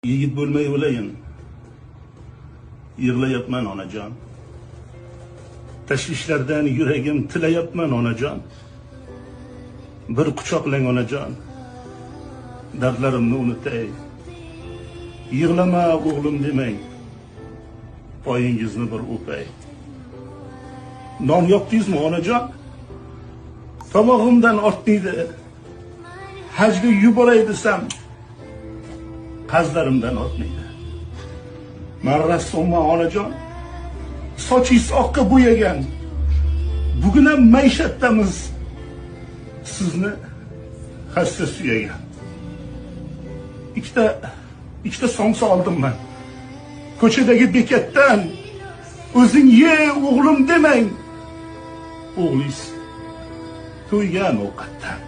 Yigit bo'lmay o'layin. Yig'layapman, onajon. Tashvishlardan yuragim tilayapman, onajon. Bir quchoqlang, onajon. Dardlarimni unutay. Yig'lama, o'g'lim, demang. Poyingizni bir o'pay. Non yopdingizmi, onajon? Tomog'imdan ortmaydi. Hajga yuboray desam, qarzlarimdan ortmaydi. Man rassomman, onajon. Sochingiz oqqa bo'yagan. Bugun ham maishatdamiz. Sizni hassa suyagan. Ikkita somsa oldim man. Ko'chadagi bekatdan, o'zing ye, o'g'lim, demang. O'g'lingiz to'ygan ovqatdan.